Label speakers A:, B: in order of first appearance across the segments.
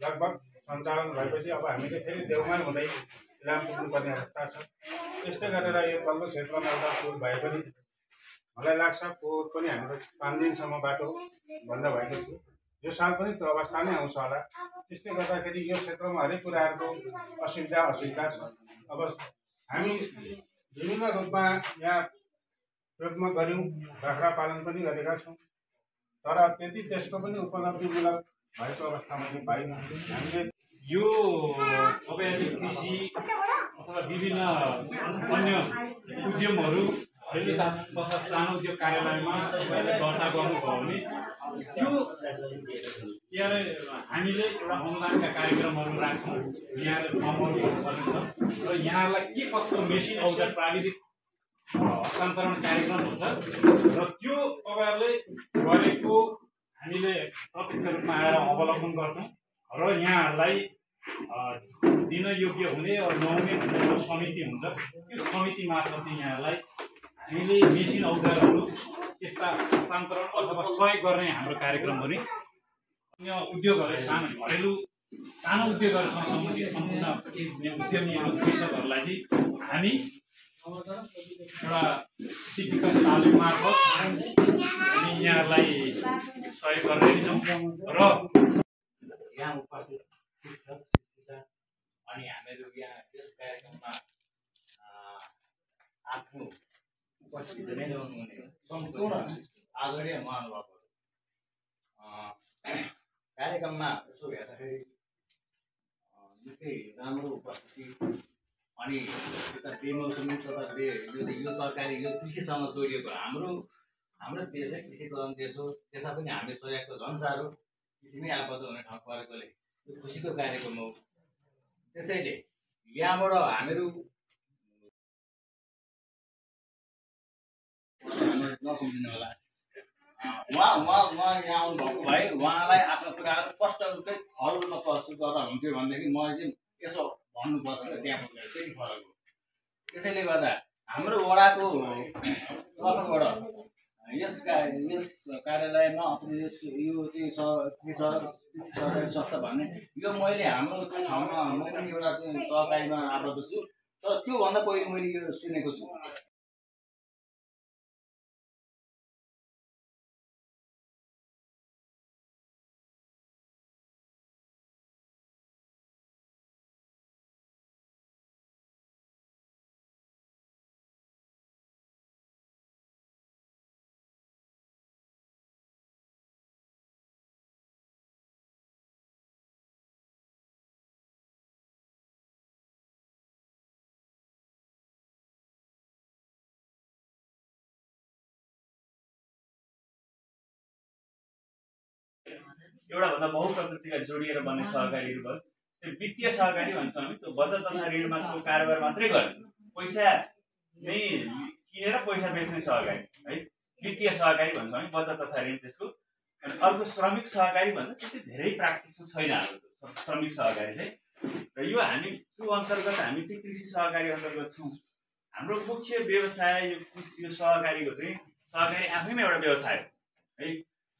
A: लगभग सञ्चालन भएपछि अब हामीले फेरि देउमाल हुँदै इलाम पुग्नुपर्ने अवस्था छ। त्यस्तै गरेर यो तल्लो क्षेत्रमा एउटा पुल भए पनि मलाई लाग्छ पोहोर पनि हाम्रो 5 दिनसम्म बाटो बन्द भएको थियो। यो साल पनि त्यो अवस्था नै आउँछ होला। त्यसले गर्दाखेरि यो क्षेत्रमा हरेक कुराहरूको असुविधा छ। अब हामी विभिन्न रूपमा यहाँ प्रयोगमा गऱ्यौँ, बाख्रा पालन पनि गरेका छौँ, तर त्यति त्यसको पनि उपलब्धिमूलक भएको अवस्था मैले पाइनँ। हामीले
B: यो तपाईँहरूले कृषि अथवा विभिन्न अन्य उद्यमहरू तथा सानो उद्योग कार्यालयमा तपाईँले दर्ता गर्नुभयो भने त्यो के अरे हामीले एउटा अनुदानका कार्यक्रमहरू राख्छौँ, यहाँले फर्महरू भर्नुपर्ने छ र यहाँलाई के कस्तो मेसिन औजार प्राविधिक हस्तान्तरण कार्यक्रम हुन्छ र त्यो तपाईँहरूले गरेको हामीले प्रत्यक्ष रूपमा आएर अवलोकन गर्छौँ र यहाँहरूलाई दिन योग्य हुने नहुने भन्ने एउटा समिति हुन्छ। त्यो समिति मार्फत चाहिँ यहाँहरूलाई हामीले मेसिन औजारहरू त्यस्ता हस्तान्तरण अथवा सहयोग गर्ने हाम्रो कार्यक्रमहरू अन्य उद्योगहरू सानो उद्योगहरूसँग सम्बन्धित सम्पूर्ण उद्यमीहरू कृषकहरूलाई चाहिँ हामी एउटा कृषि विकास तालिम मार्फत हामी यहाँहरूलाई सहयोग गर्दै छौँ र
C: यहाँ उपस्थित शिक्षक शिक्षिका अनि हामीहरू यहाँ यस कार्यक्रममा आफ्नो उपस्थित जनाइरहनुहुने सम्पूर्ण आदरणीय महानुभावहरू कार्यक्रममा यसो हेर्दाखेरि निकै राम्रो उपस्थिति अनि यता बेमौसमी तथा यो तरकारी यो कृषिसँग जोडिएको हाम्रो देशै कृषि प्रधान देश हो। त्यसमा पनि हामी सहयोग त झन् साह्रो कृषिमै आबद्ध हुने ठाउँ परेकोले यो खुसीको कार्यक्रम हो। त्यसैले यहाँबाट हामीहरू नसम्झिनु होला, उहाँ यहाँ आउनुभएको भए उहाँलाई आफ्नो कुराहरू स्पष्ट रूपले हर रूपमा प्रस्तुत गर्दा हुन्थ्यो भनेदेखि मैले चाहिँ यसो भन्नुपर्छ त्यहाँ पुगेर त्यति फरक हो। त्यसैले गर्दा हाम्रो वडाको तर्फबाट यस कार्यालयमा अथवा यो चाहिँ सहकारी संस्था भन्ने यो मैले हाम्रो ठाउँमा म पनि एउटा चाहिँ सहकारीमा आबद्ध छु, तर त्योभन्दा पहिले मैले यो सुनेको छु।
B: एउटा भन्दा बहुप्रकृतिका जोडिएर बन्ने सहकारीहरू भयो। त्यो वित्तीय सहकारी भन्छौँ हामी, त्यो बचत तथा ऋणमाको कारोबार मात्रै गर्ने, पैसा नै किनेर पैसा बेच्ने सहकारी है, वित्तीय सहकारी भन्छौँ हामी, बचत तथा ऋण त्यसको। अनि अर्को श्रमिक सहकारी भन्छ, त्यति धेरै प्र्याक्टिसमा छैन हाम्रो श्रमिक सहकारी चाहिँ। र यो हामी त्यो अन्तर्गत हामी चाहिँ कृषि सहकारी अन्तर्गत छौँ। हाम्रो मुख्य व्यवसाय यो सहकारीको चाहिँ सहकारी आफैमा एउटा व्यवसाय हो है।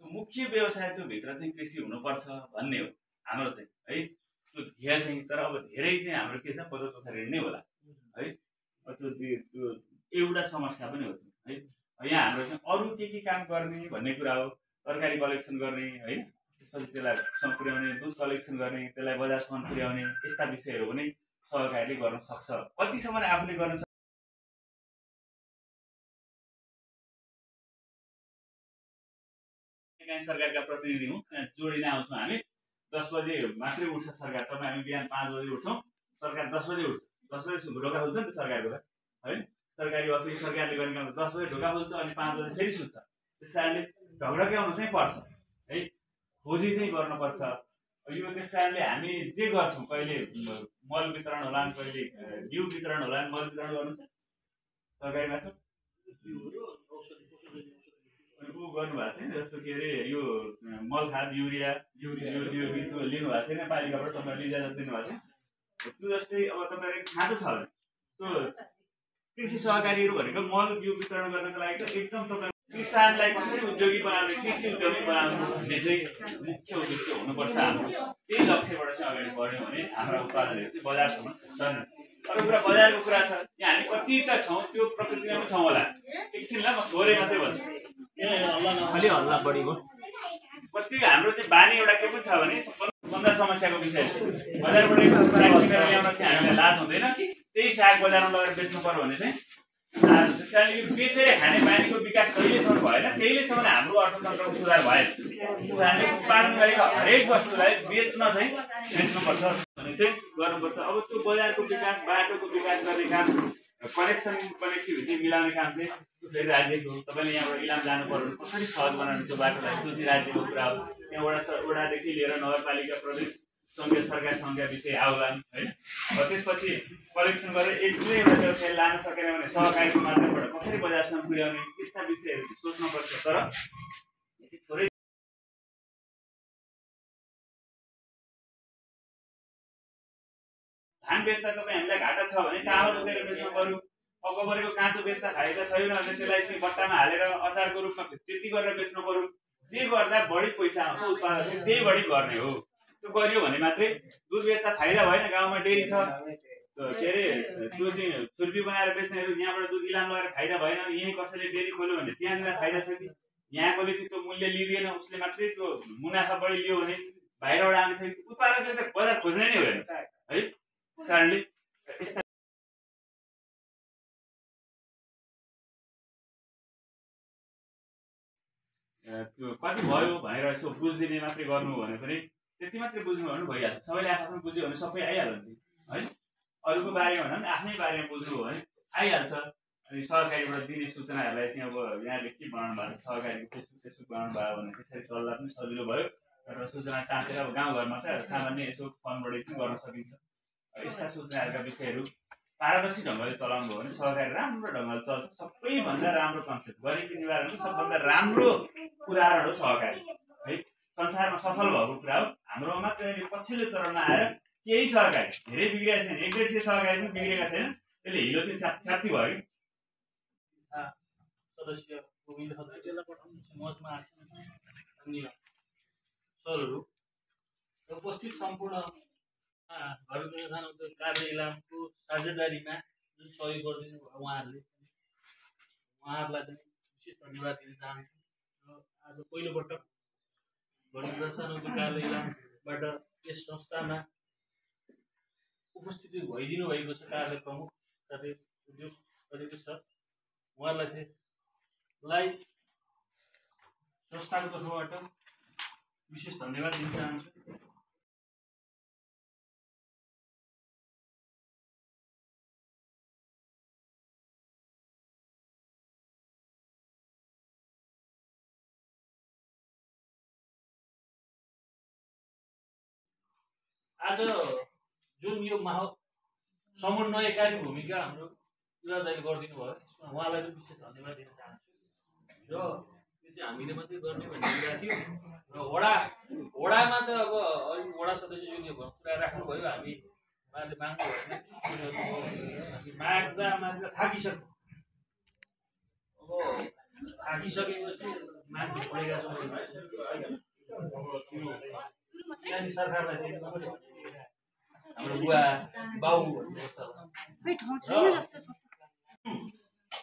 B: मुख्य व्यवसाय त्यो भित्र चाहिँ कृषि हुनुपर्छ भन्ने हो हाम्रो चाहिँ है, त्यो ध्येय चाहिँ। तर अब धेरै चाहिँ हाम्रो के छ, बचत तथा ऋण नै होला है। त्यो एउटा समस्या पनि हो है। यहाँ हाम्रो चाहिँ अरू के काम गर्ने भन्ने कुरा हो। तरकारी कलेक्सन गर्ने है, त्यसपछि त्यसलाई पुर्याउने, दुध कलेक्सन गर्ने, त्यसलाई बजारसम्म पुर्याउने, यस्ता विषयहरू पनि सहकारीले गर्न सक्छ। कतिसम्म आफूले गर्न सक्छ सरकारका प्रतिनिधि हौँ, जोडिन आउँछौँ हामी। 10 बजे मात्रै उठ्छ सरकार। तपाईँ हामी बिहान 5 बजे उठ्छौँ, सरकार 10 बजे उठ्छ। 10 बजे ढोका खुल्छ नि त सरकारको है। सरकारी असली सरकारले गर्ने काम 10 बजे ढोका खुल्छ अनि 5 बजे फेरि सुत्छ। त्यस कारणले ढकढक्याउनु चाहिँ पर्छ है, खोजी चाहिँ गर्नुपर्छ। यो त्यस कारणले हामी जे गर्छौँ, कहिले मल वितरण होला, कहिले बिउ वितरण होला, मल वितरण गर्नुहुन्छ सरकारी मार्फत गर्नुभएको छैन। जस्तो के अरे यो मल खाद युरिया लिनुभएको छैन पालिकाबाट, तपाईँहरूले इजाजत दिनुभएको छैन। त्यो जस्तै अब तपाईँहरूले खाँदो छ भने त्यो कृषि सहकारीहरू भनेको मल बिउ वितरण गर्नको लागि त एकदम तपाईँ किसानलाई कसरी उद्योगी बनाउने, कृषि उद्योगी बनाउने भन्ने चाहिँ मुख्य उद्देश्य हुनुपर्छ हाम्रो। त्यही लक्ष्यबाट चाहिँ अगाडि बढ्यो भने हाम्रा उत्पादनहरू चाहिँ बजारसम्म पुग्छन्। अरू कुरा बजारको कुरा छ, यहाँ हामी कति त छौँ त्यो प्रकृतिमा पनि छौँ होला। एकछिन ल म थोरै मात्रै भन्छु, अलि हल्ला बढीको कति हाम्रो चाहिँ बानी एउटा के पनि छ भने सबभन्दा समस्याको विषय बजारबाट ल्याउन चाहिँ हामीलाई लाज हुँदैन। त्यही साग बजारमा लगेर बेच्नु पर्यो भने चाहिँ त्यस कारण यो बेचेर खाने बानीको विकास कहिलेसम्म भएन त्यहिलेसम्म हाम्रो अर्थतन्त्रको सुधार भएन। हामीले उत्पादन गरेको हरेक वस्तुलाई बेच्नुपर्छ भने चाहिँ गर्नुपर्छ। अब त्यो बजारको विकास, बाटोको विकास गर्ने काम, कनेक्टिभिटी मिलाउने काम चाहिँ फेरि राज्यको। तपाईँले यहाँबाट इलाम जानु पर्यो भने कसरी सहज बनाउने त्यो बाटोलाई, त्यो चाहिँ राज्यको कुरा हो। त्यहाँबाट वडादेखि लिएर नगरपालिका, प्रदेश, सङ्घीय सरकारसँग विषय आउलान् होइन। त्यसपछि कलेक्सन गरेर एक दुईवटा व्यवसाय लान सकेन भने सहकारीको माध्यमबाट कसरी बजारसम्म पुर्याउने, त्यस्ता विषयहरू सोच्नुपर्छ। तर थोरै धान बेच्दा तपाईँ हामीलाई घाटा छ भने चामल उठेर बेच्नु पर्यो। अकबरेको काँचो बेच्दा खाएका छैन भने त्यसलाई चाहिँ बट्टामा हालेर अचारको रूपमा त्यति गरेर बेच्नु पर्यो। जे गर्दा बढी पैसा आउँछ उत्पादन त्यही बढी गर्ने हो। त्यो गरियो भने मात्रै दुध बेच्दा फाइदा भएन। गाउँमा डेरी छ, के अरे त्यो चाहिँ छुर्पी बनाएर बेच्नेहरू यहाँबाट दुध इलाम लगाएर फाइदा भएन। यहीँ कसैले डेरी खोल्यो भने त्यहाँनिर फाइदा छ कि यहाँकोले चाहिँ त्यो मूल्य लिँदैन, उसले मात्रै त्यो मुनाफा बढी लियो भने बाहिरबाट आउने छ। उत्पादकले त बजार खोज्नै नै होइन है। कारणले यस्ता त्यो कति भयो भनेर यसो बुझिदिने मात्रै गर्नु भने पनि त्यति मात्रै बुझ्नु भने भइहाल्छ। सबैले आफ्नो बुझ्यो भने सबै आइहाल्छ है। अरूको बारेमा भन्दा पनि आफ्नै बारेमा बुझ्नु हो भने आइहाल्छ। अनि सरकारीबाट दिने सूचनाहरूलाई चाहिँ अब यहाँले के बनाउनु भएको छ, सरकारीको फेसबुक बनाउनु भयो भने त्यसरी चल्दा पनि सजिलो भयो। र सूचना टाँसेर अब गाउँघरमा चाहिँ सामान्य यसो फोनबाट पनि गर्न सकिन्छ। यस्ता सूचनाहरूका विषयहरू पारदर्शी ढङ्गले चलाउनु भयो भने सहकारी राम्रो ढङ्गले चल्छ। सबैभन्दा राम्रो कन्सेप्ट गरिबी निवारणको सबभन्दा राम्रो उदाहरण हो सहकारी है। संसारमा सफल भएको कुरा हो। हाम्रोमा मात्र पछिल्लो चरणमा आएर केही सहकारी धेरै बिग्रेका छैन, 150 सहकारी पनि बिग्रेका छैन। त्यसले हिलो चाहिँ छाती भयो कि
D: सदस्य गोविन्द खत्रीलाई पठाउनु मजमा आसिन सरहरू उपस्थित सम्पूर्ण घर निर्माण उद्योग कार्य इलामको साझेदारीमा जुन सहयोग गरिदिनु भयो उहाँहरूलाई पनि विशेष धन्यवाद दिन चाहन्छु। र आज पहिलोपटक घर निर्माण उद्योग कार्य इलामबाट यस संस्थामा उपस्थिति भइदिनु भएको छ। कार्य प्रमुख कार्य उद्योग गरेको छ उहाँहरूलाई संस्थाको तर्फबाट विशेष धन्यवाद दिन चाहन्छु। आज जुन यो समन्वयकारी भूमिका हाम्रो युवादाले गरिदिनु भयो यसमा उहाँलाई पनि विशेष धन्यवाद दिन चाहन्छु। र यो चाहिँ हामीले मात्रै गर्ने भन्ने कुरा थियो। र वडामा त अब अलिक वडा सदस्यले कुरा राख्नुभयो। हामी उहाँले माग्नु भएन, हामी माग्दा थाकिसक्यो। अब थाकिसकेपछि माग्नु परेका छौँ। यहाँ सरकारलाई हाम्रो बुवा बाउ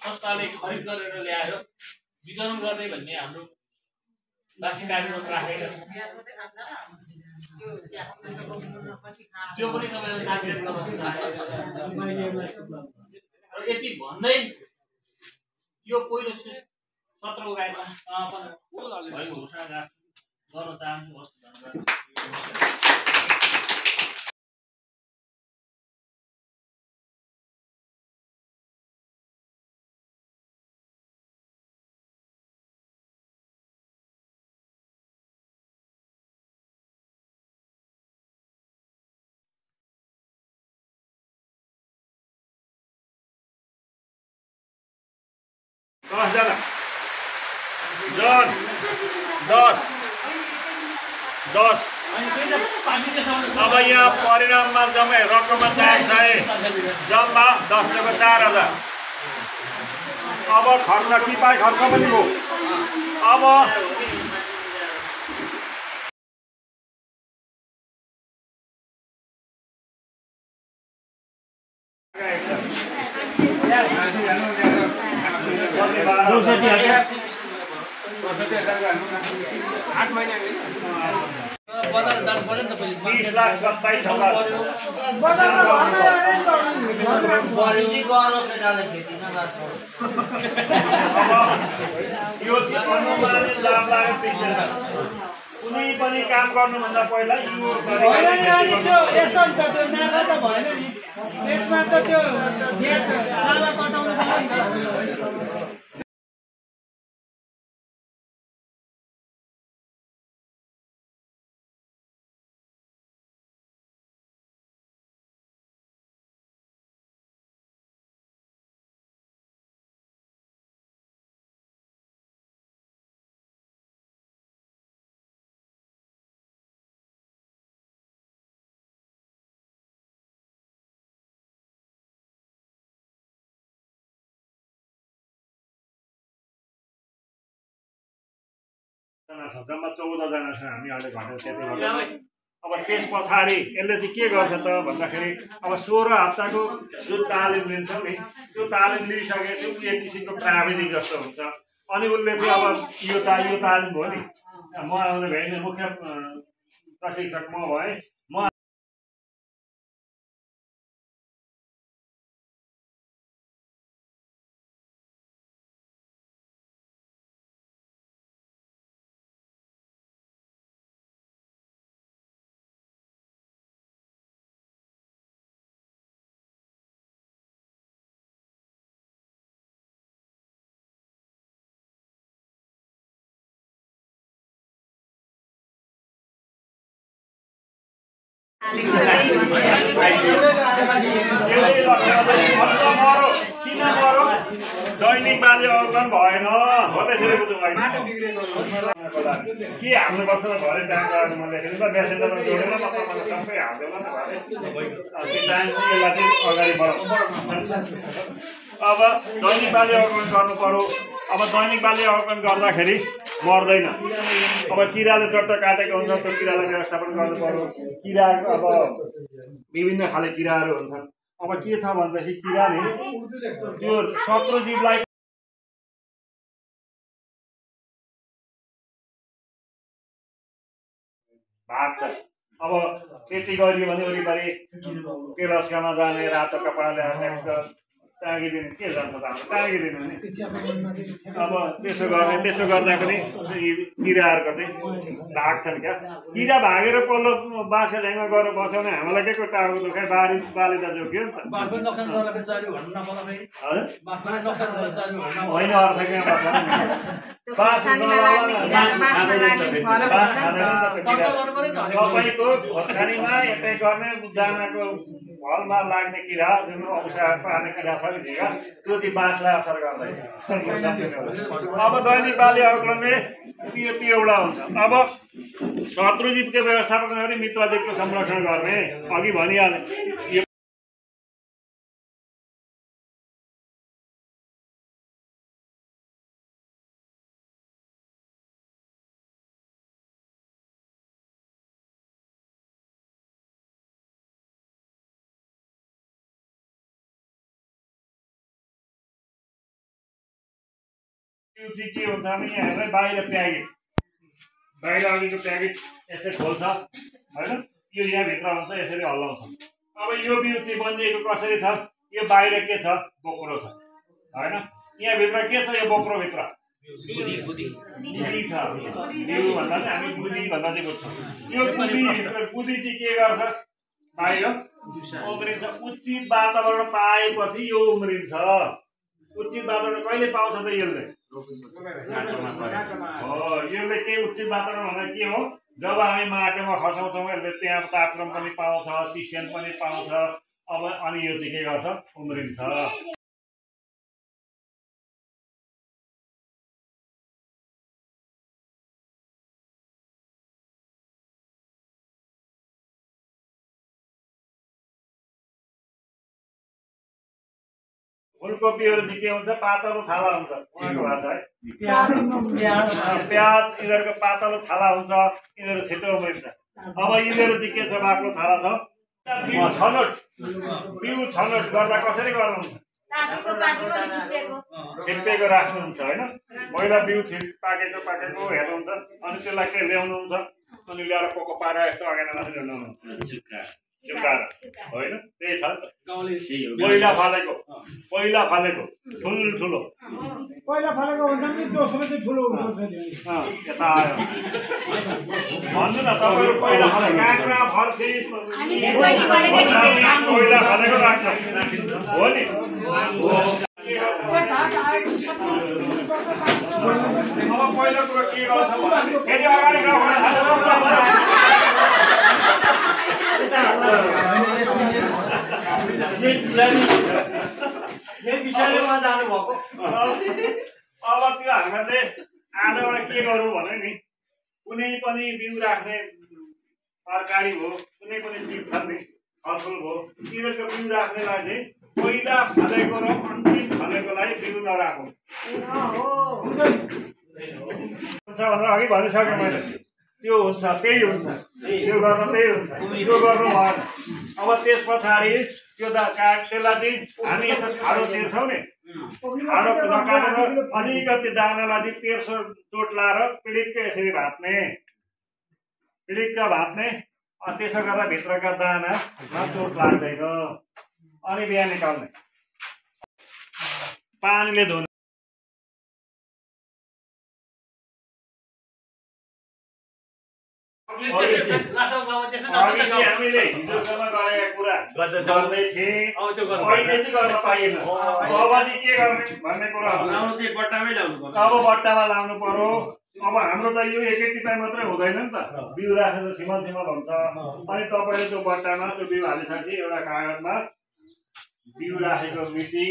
D: संस्थाले खरिद गरेर ल्याएर वितरण गर्ने भन्ने हाम्रो वार्षिक कार्यक्रम राखेका छौँ। त्यो पनि र यति भन्दै यो पहिलो सत्रको कार्यक्रम घोषणा गर्न चाहन्छु। धन्यवाद।
E: जन 10 अब यहाँ परिणाममा जम्मै रकममा 400 जम्मा 10 जग्गा 4000 अब खर्च टिपाई खर्च पनि भयो अब
D: बजार जानु पर्यो नि त पहिले
E: 20,27,000 अब यो चाहिँ अनुमानित लाभ लागत विश्लेषण कुनै पनि काम गर्नुभन्दा पहिला यो
F: यस्तो हुन्छ त्यो नाफा त भएन नि यसमा त त्यो ब्याज चाला कटाउनु पर्यो नि त
E: जम्मा 14 जना छ हामी अहिले भनेर त्यति गर्दा अब त्यस पछाडि यसले चाहिँ के गर्छ त भन्दाखेरि अब 16 हप्ताको जुन तालिम लिन्छ नि त्यो तालिम लिइसकेपछि ऊ एक किसिमको प्राविधिक जस्तो हुन्छ अनि उसले चाहिँ अब यो तालिम हो नि म आउने भए मुख्य प्रशिक्षक म भए म किन मरो दैनिक बाली अवगमन भएन हो त्यसरी बुझौँ के हाल्नुपर्छ र भरे ट्याङ्क लेखेर मेसेन्जरमा जोडेर सबै हाल्दैन नि भरे त्यो ट्याङ्क यसलाई चाहिँ अगाडि बढाउँछ अब दैनिक बाली अवगमन गर्नु पर्यो अब दैनिक बाली अवगमन गर्दाखेरि मर्दैन अब किराले चट्ट काटेको हुन्छ त्यो किरालाई व्यवस्थापन गर्नु पर्यो किरा अब विभिन्न खाले किराहरू हुन्छन् अब के छ भन्दाखेरि किरा नि त्यो शत्रुजीवलाई भाग्छ अब त्यति गरियो भने वरिपरि पेलस्कामा जाने रातो कपडा ल्याएर टाँगिदिनु के जान्छ त हाम्रो टाँगिदिनु नि अब त्यसो गर्दा पनि किराहरूको चाहिँ भाग्छन् क्या किरा भागेर पल्लो बाँसको झ्याङमा गएर बस्यो भने हामीलाई के को टाउको दुखाइ बाली त जोग्यो नि त होइन अर्थ कहाँ तपाईँको खोर्सानीमा यतै गर्ने दानाको फलमा लाग्ने किरा जुन औषध पार्ने किरा छ नि त्यो चाहिँ बाँसलाई असर गर्दैन अब दैनिक बाली अवगमनले त्यो एउटा हुन्छ अब शत्रुजीवको व्यवस्थापन गरी मित्रजीवको संरक्षण गर्ने अघि भनिहालेँ त्यो चाहिँ के हुन्छ भने यहाँलाई बाहिर प्याकेट बाहिर अघिको प्याकेट यसरी खोल्छ होइन यो यहाँभित्र हुन्छ यसरी हल्लाउँछ अब यो बिउ चाहिँ बनिएको कसरी छ यो बाहिर के छ बोक्रो छ होइन यहाँभित्र के छ यो बोक्रोभित्र बुदी छ बिउ भन्दा पनि हामी बुदी भन्दा चाहिँ बुझ्छौँ यो बुदीभित्र बुदी चाहिँ के गर्छ बाहिर उम्रिन्छ उचित वातावरण पाएपछि यो उम्रिन्छ उचित वातावरण कहिले पाउँछ त यसले यसले के उचित वातावरण भन्दा के हो जब हामी माटोमा खसाउँछौँ यसले त्यहाँ तापक्रम पनि पाउँछ चिस्यान पनि पाउँछ अब अनि यो चाहिँ के गर्छ उम्रिन्छ फुलकोपीहरू चाहिँ के हुन्छ पातलो छाला हुन्छ उहाँको भाषा है प्याज यिनीहरूको पातलो छाला हुन्छ यिनीहरू छिटो उम्रिन्छ अब यिनीहरू चाहिँ के छ बाक्लो छाला छ बिउ छनौट गर्दा कसरी गर्नुहुन्छ छिप्पेको राख्नुहुन्छ होइन पहिला बिउ पाकेको हेर्नुहुन्छ अनि त्यसलाई के ल्याउनुहुन्छ अनि ल्याएर पोको पारेर यस्तो अगाडि माथि ल्याउनुहुन्छ चुक्काएर होइन त्यही छ पहिला फालेको ठुल्ठुलो
F: पहिला फलेको हुन्छ नि दोस्रो चाहिँ ठुलो हुन्छ
E: यता आयो भन्नु न तपाईँहरू पहिला फलेको काँक्रा फर्सी पहिला फलेको राख्छ हो नि अब पहिलो कुरो के गर्छ भने फेरि अगाडि अब त्यो हामीले आजबाट के गरौँ भने नि कुनै पनि बिउ राख्ने तरकारी भयो कुनै पनि चिज छ नि फलफुल भयो यिनीहरूको बिउ राख्नेलाई चाहिँ पहिला फलेको र अन्तिम फलेकोलाई बिउ नराखौँ हुन्छ भनेर अघि भनिसकेँ मैले त्यो हुन्छ त्यही हुन्छ त्यो गर्न त्यही हुन्छ त्यो गर्नु भएन अब त्यस पछाडि त्यो त्यसलाई चाहिँ हामी यता ठाडो तिर्छौँ नि ठाडो नकाटेर अलिकति दानालाई चाहिँ तेर्सो चोट लाएर पिडिक्क यसरी भाँच्ने त्यसो गर्दा भित्रका दानामा चोट लाग्दैन अनि बिहान निकाल्ने पानीले धुने हामीले हिजोसम्म गरेका कुरा गर्दै थियौँ अहिले चाहिँ गर्न पाइएन अब चाहिँ के गर्ने भन्ने कुरा अब बट्टामा लाउनु पर्यो अब हाम्रो त यो एकै टिपाइ मात्रै हुँदैन नि त बिउ राखेर सिमल हुन्छ अनि तपाईँले त्यो बट्टामा त्यो बिउ हालिसकेपछि एउटा कागजमा बिउ राखेको मिति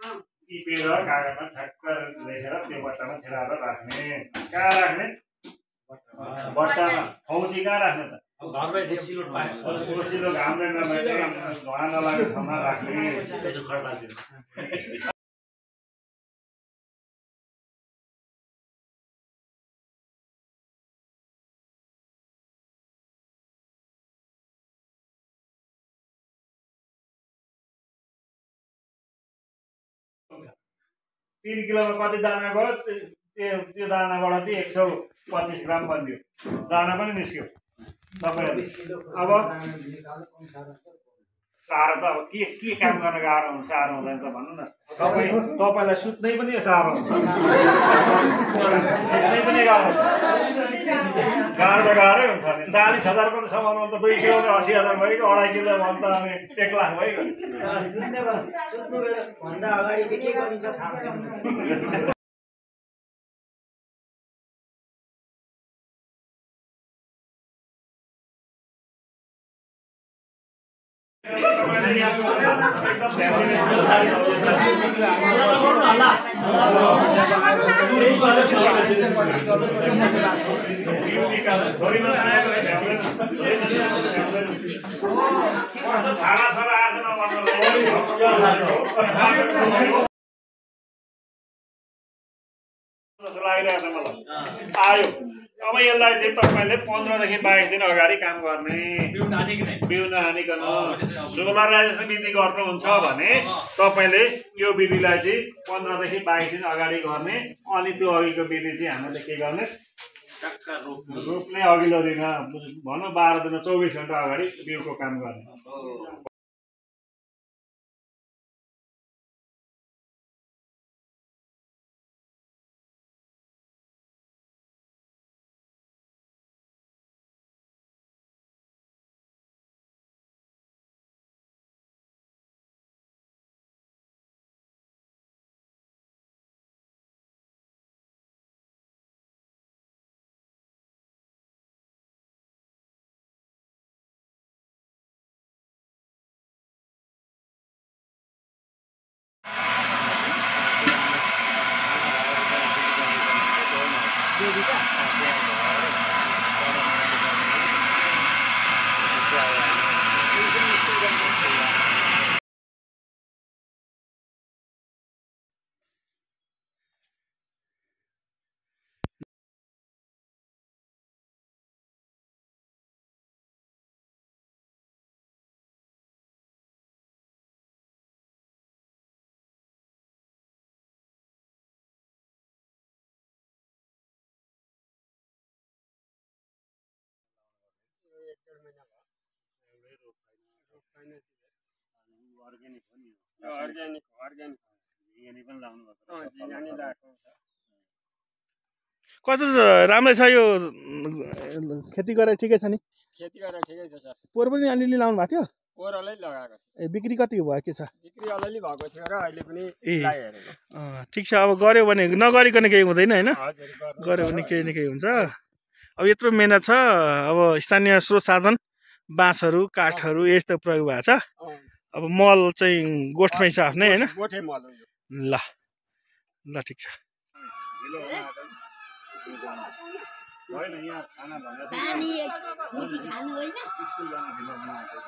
E: टिपेर कागजमा ठ्याक्क लेखेर त्यो बट्टामा छेराएर राख्ने कहाँ राख्ने बट्टामा फौजी कहाँ राख्ने त ओसिलो घामले नलाग्ने धुवा नलाग्ने ठाउँमा राख्ने तीन किलोमा कति दाना गयो त्यो दानाबाट चाहिँ 125 ग्राम बनियो दाना पनि निस्क्यो तपाईँहरू अब साह्रो त अब के काम गर्न गाह्रो हुन्छ साह्रो हुँदैन त भन्नु न तपाईँलाई सुत्नै पनि साह्रो हुन्छ सुत्नै पनि गाह्रो त गाह्रै हुन्छ नि 40,000 को सामान त 2 किलोले 80,000 भइगयो 2.5 किलो भन्छ अनि 1 लाख भइगयो
F: भन्दा अगाडि चाहिँ के गरिन्छ थाहा छैन
E: आयो अब यसलाई चाहिँ तपाईँले 15 देखि 22 दिन अगाडि काम गर्ने बिउ नहानिकन सोलराइजेसन विधि गर्नुहुन्छ भने तपाईँले यो विधिलाई चाहिँ 15 देखि 22 दिन अगाडि गर्ने अनि त्यो अघिको विधि चाहिँ हामीले के गर्ने रोप्ने अघिल्लो दिन भनौँ 12 दिन 24 घण्टा अगाडि बिउको काम गर्ने अर्ग्यानिक हो नि अर्ग्यानिक जिगानी पनि लाउनु भएको
G: कस्तो छ राम्रै छ यो खेती गरेर ठिकै छ नि
H: खेती गरेर ठिकै छ सर
G: पोहोर पनि अलिअलि लाउनु भएको थियो
H: ओह्रालै लगाएको छ
G: ए बिक्री कति भयो के छ
H: बिक्री अलिअलि भएको थियो र अहिले पनि लगाइहेरेको
G: ठिक छ अब गऱ्यो भने नगरिकन केही हुँदैन होइन
H: हजुर
G: गऱ्यो भने केही न केही हुन्छ अब यत्रो मेहनत छ अब स्थानीय स्रोत साधन बाँसहरू काठहरू यस्तो प्रयोग भएको छ अब मल चाहिँ गोठमै छ आफ्नै होइन
H: गोठे मल हो
G: ल ल ठिक छ
E: होइन यहाँ खाना भन्दा
I: पानी मुठी खानु होइन
E: स्कुल जान ढिलो बनाएको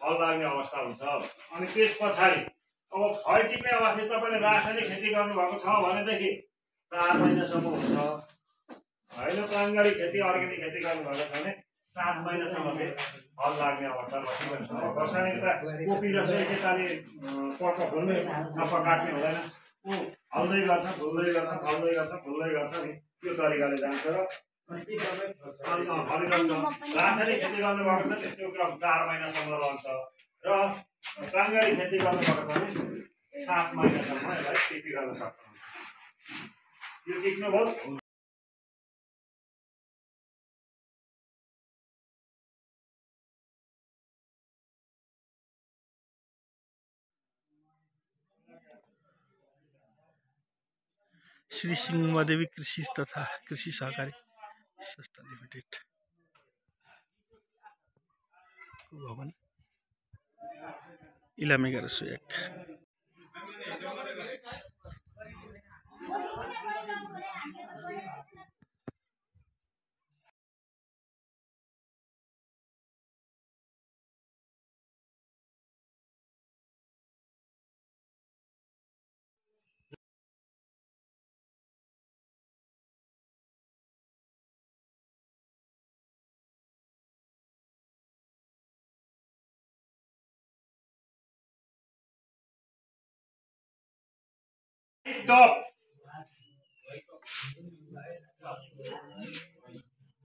E: फल लाग्ने अवस्था हुन्छ अनि त्यस पछाडि अब फल टिप्ने अवस्था तपाईँले रासायनिक खेती गर्नुभएको छ भनेदेखि 4 महिनासम्म हुन्छ होइन प्राङ्गारिक खेती अर्ग्यानिक खेती गर्नुभएको छ भने 7 महिनासम्म चाहिँ फल लाग्ने अवस्था बसिरहेको छ खोर्सानी त कोपी जस्तो एकैताली पक्क फुल्ने सफा काट्ने हुँदैन ऊ फल्दै गर्छ फुल्दै गर्छ फल्दै गर्छ फुल्दै गर्छ नि त्यो तरिकाले जान्छ र रासायनिक खेती गर्नुभएको छ त्यसको 4 महिनासम्म रहन्छ र प्राङ्गारिक खेती गर्नुभएको छ भने 7 महिनासम्म यसलाई खेती गर्न सक्नुहुन्छ यो देख्नुभयो
G: श्री सिंहदेवी कृषि तथा कृषि सहकारी संस्था लिमिटेड भवन इलामे 1101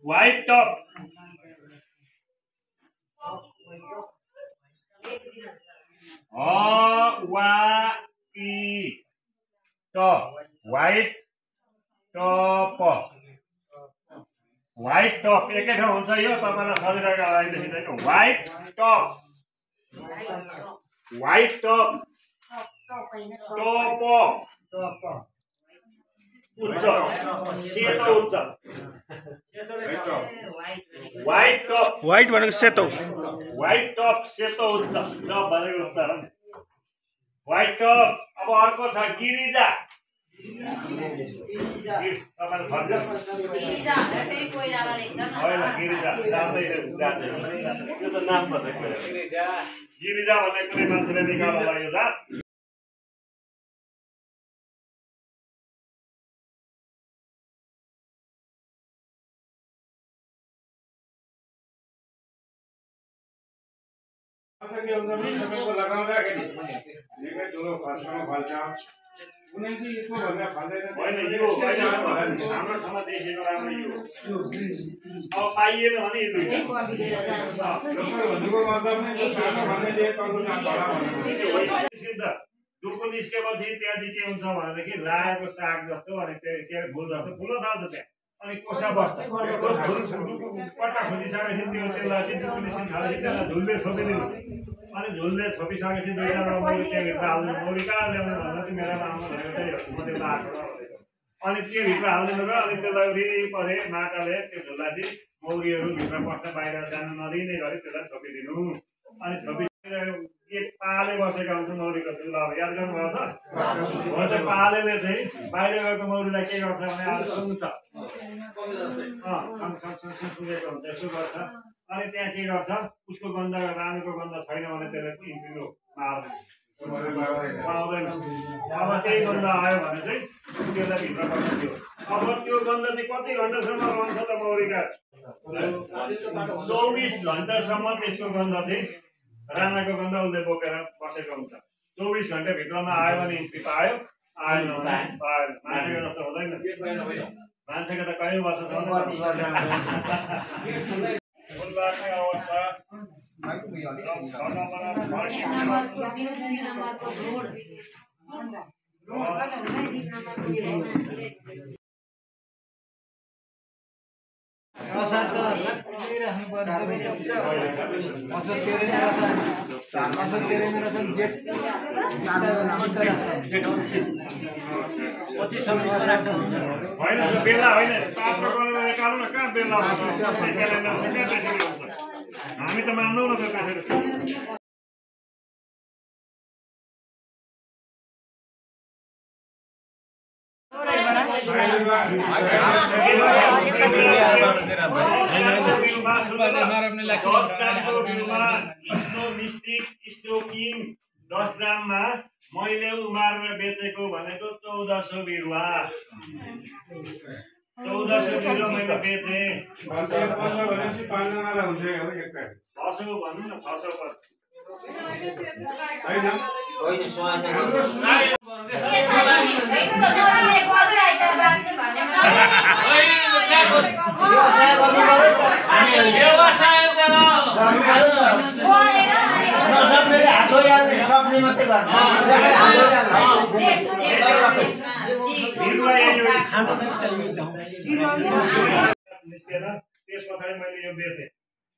E: white top white top एकै ठाउँ हुन्छ यो तपाईलाई सजिलोको लागि लेखिदिएको white top उच्च सेतो उच्च व्हाइट टप
G: व्हाइट भनेको सेतो
E: व्हाइट टप सेतो उच्च टप भनेको उच्च हो नि व्हाइट टप अब अर्को छ गिरिजा तपाईले भन्नु गिरिजा फेरि कोइराला लेख्छ हैन गिरिजा जान्दै जान्दै यो त नाम भनेको गिरिजा भन्ने कुनै मान्छेले निकाल्नु लाग्यो जात
A: तपाईँको लगाउँदाखेरि निकै ठुलो खर्चमा फल्छ कुनै चाहिँ यस्तो भन्दा फल्दैन
E: होइन यो अहिले हाम्रो ठाउँमा देखेको राम्रो यो अब पाइएन भने यो दुईटा
A: भन्नुको मतलब नै सानो भन्नेले तल्लो नाम भला
E: निस्किन्छ दुःख निस्केपछि त्यहाँदेखि के हुन्छ भनेदेखि लाएको साग जस्तो अनि के अरे फुल जस्तो फुल्न थाल्छ त्यहाँ अनि कोसा बस्छ पट्टा खोलिसकेपछि त्यो त्यसलाई चाहिँ दुःख निस्किन थालेपछि त्यसलाई झुल्ले छोपिदिनु अनि झुल्ले छोपिसकेपछि दुईजना मौरी त्यहाँभित्र हाल्नु मौरी कहाँ ल्याउनु भन्दा चाहिँ मेरोमा आउनु भनेको चाहिँ म त्यो लाएको अनि त्योभित्र हालिदिनु र अनि त्यसलाई वरिपरि माटाले त्यो झुल्ला चाहिँ मौरीहरू भित्र पस्न बाहिर जानु नदिने गरी त्यसलाई छोपिदिनु अनि छोपि के पाले बसेका हुन्छ मौरीको झुल्ला याद गर्नुभएको छ हो चाहिँ पालेले चाहिँ बाहिर गएको मौरीलाई के गर्छ भने आज सुन्छ सुनेको हुन्छ यसो गर्छ अनि त्यहाँ के गर्छ उसको गन्ध रानीको गन्ध छैन भने त्यसले इन्ट्रिलो पाउँदैन अब त्यही गन्ध आयो भने चाहिँ त्यसलाई भित्र बस्यो अब त्यो गन्ध चाहिँ कति घन्टासम्म रहन्छ त मौरीका 24 घन्टासम्म त्यसको गन्ध चाहिँ रानाको गन्ध उसले बोकेर बसेको हुन्छ 24 घन्टाभित्रमा आयो भने इन्ट्री पायो आएन मान्छेको जस्तो हुँदैन मान्छेको त कहीँ वर्ष छ फुलबारकै अवस्था होइन बेला होइन पाप्रो गरेर निकाल्नु न कहाँ बेला हुन्छ हामी त मान्दैनौँ न त्यसरी स्टोकिङ 10 ग्राममा मैले उमारेर बेचेको भनेको 1400 बिरुवा 1400 बिरुवा मैले बेचेँ 600 भन्नु न 600 पर्छ निस्केर त्यस पछाडि मैले यो बेचेँ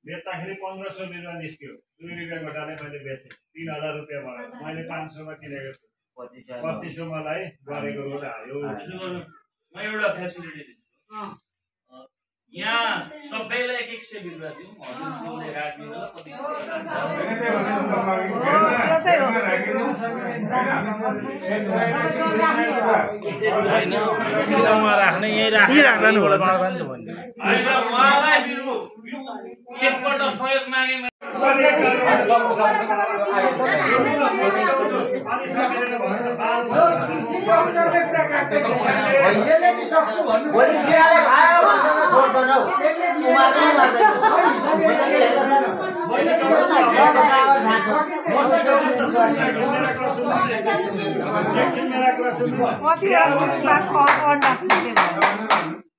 E: बेच्दाखेरि 1500 बिरुवा निस्क्यो 2 रुपियाँ घटाले मैले बेचेँ 3000 रुपियाँ भयो मैले 500 मा किनेको छु 2500 मलाई गरेको रोज आयो
D: म एउटा फेसिलिटी दिन्छु यहाँ सबैलाई एक एक सय बिरुवा दिउँ हजुरले राखिदिनु
G: राख्ने यही राख्नु होला
D: उहाँलाई एकपल्ट सहयोग मागे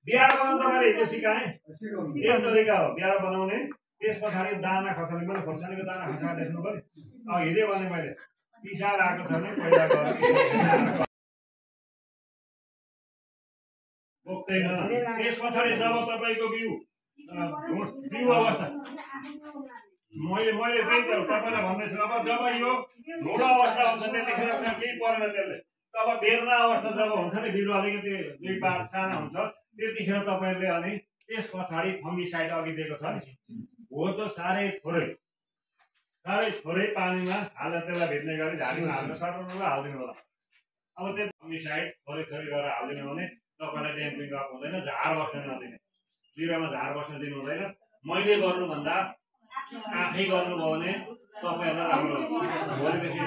E: बिहार बनाउनु मैले हिजो सिकाएँ एक तरिका हो बिहार बनाउने त्यस पछाडि दाना खसाल्ने मैले खोर्सानीको दाना खसालेर देख्नु पर्यो अब हिँडे भने मैले पिसाब आएको छ भने पहिलाको बोक्दैन त्यस पछाडि जब तपाईँको बिउ अवस्था मैले त्यही त तपाईँलाई भन्दैछु अब जब यो ढुलो अवस्था हुन्छ त्यतिखेर केही परेन त्यसले तब बेर्ना अवस्था जब हुन्छ नि बिरुवा अलिकति 2 पात सानो हुन्छ त्यतिखेर तपाईँले अनि त्यस पछाडि फङ्गिसाइड अघि दिएको छ नि हो त साह्रै थोरै पानीमा हालेर त्यसलाई भेट्ने गरी झाडीमा हाल्न सक्नु हालिदिनु होला अब त्यो फङ्गिसाइड थोरै गरेर हालिदिनु भने तपाईँलाई ड्याम्पिङ अप हुँदैन झार बस्न नदिने बिरुवामा झार बस्न दिनु हुँदैन मैले गर्नुभन्दा आफै गर्नुभयो भने तपाईँहरूलाई राम्रो भोलिदेखि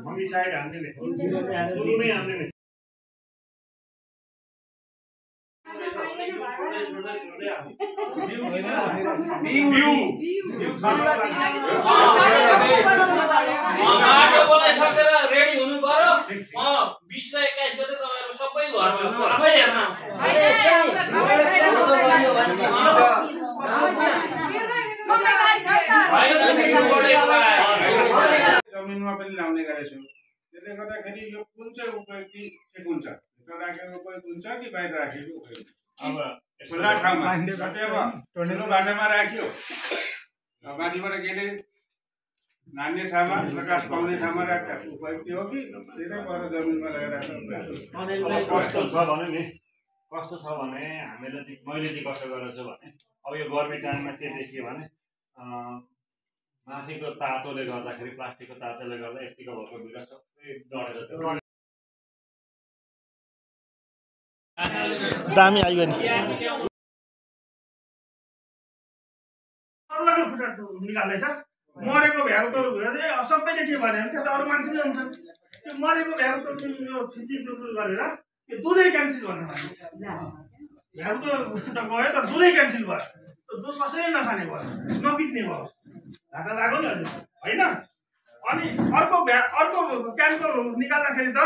E: फङ्गिसाइड हालिदिने सुरुमै हालिदिने
D: रेडी हुनु पर्यो 20 र 21 गते तपाईहरु सबै घरमा आफै हेर्न
A: जमिनमा पनि लाउने गरेछु त्यसले गर्दाखेरि यो कुन चाहिँ उपयोगी चाहिँ कुन छ भित्र राखेको उपयोग हुन्छ कि बाहिर राखेको उपयोग अब खुल्ला ठाउँमा ठुलो भाँडामा राख्यो माथिबाट केले नान्ने ठाउँमा प्रकाश पाउने ठाउँमा राख्दा उपयुक्ति हो कि त्यसै पर जमिनमा लगाएर
E: कस्तो छ भने हामीले मैले चाहिँ कसो गरेको छु भने अब यो गर्मी टाइममा के देखियो भने माथिको तातोले गर्दाखेरि प्लास्टिकको तातोले गर्दा यतिको भएको बिरुवा सबै डढेर
G: दामी आइगयो नि
E: निकाल्दैछ मरेको भ्याउको सबैले के भन्यो भने त्यो त अरू मान्छेले हुन्छ त्यो मरेको भ्याउको यो फिजिक गरेर त्यो दुधै क्यान्सिल भनेर भन्छ भ्याउको त गयो तर दुधै क्यान्सिल भयो
G: दुध कसैले नखाने भयो नबित्ने भयो घाटा लाग्यो नि हजुर होइन अनि अर्को क्यानको निकाल्दाखेरि त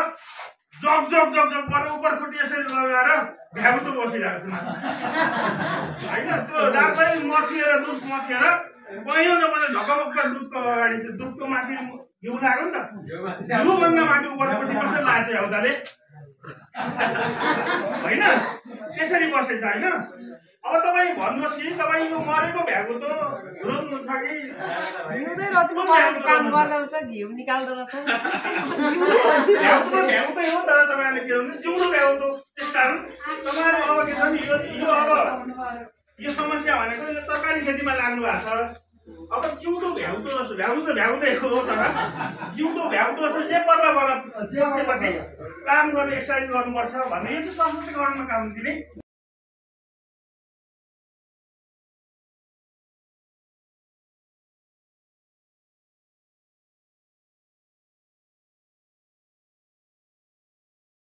G: जग जग जग जग गरेर उपरखुट्टी यसरी लगाएर भ्यागुतो बसिरहेको छ होइन त्यो राम्रै मथिएर दुध मथिएर पहिलो त मैले झकमक्क दुधको अगाडि दुधको माथि घिउ लाग्यो नि त घिउभन्दा माथि उपरपट्टि कसरी लाग्छ एउटाले होइन त्यसरी बसेछ होइन अब तपाईँ भन्नुहोस् कि तपाईँ यो मरेको भ्यागुतो रोज्नु छ कि
J: हिउँदै रोज्नु काम गर्दो रहेछ घिउ निकाल्दो रहेछ
G: भ्यागुतै हो तर तपाईँहरूले के भन्नु जिउनु भ्यागुतो त्यस कारण तपाईँहरू अब के छ नि यो अब यो समस्या भनेको यो तरकारी खेतीमा लाग्नु भएको छ अब जिउँदो भ्याउतै हो तर जिउँदो भ्याउतो जे पर्ला बसेपछि काम गर्ने एक्सर्साइज गर्नुपर्छ भन्ने यो चाहिँ सशक्तिकरणमा काम दिने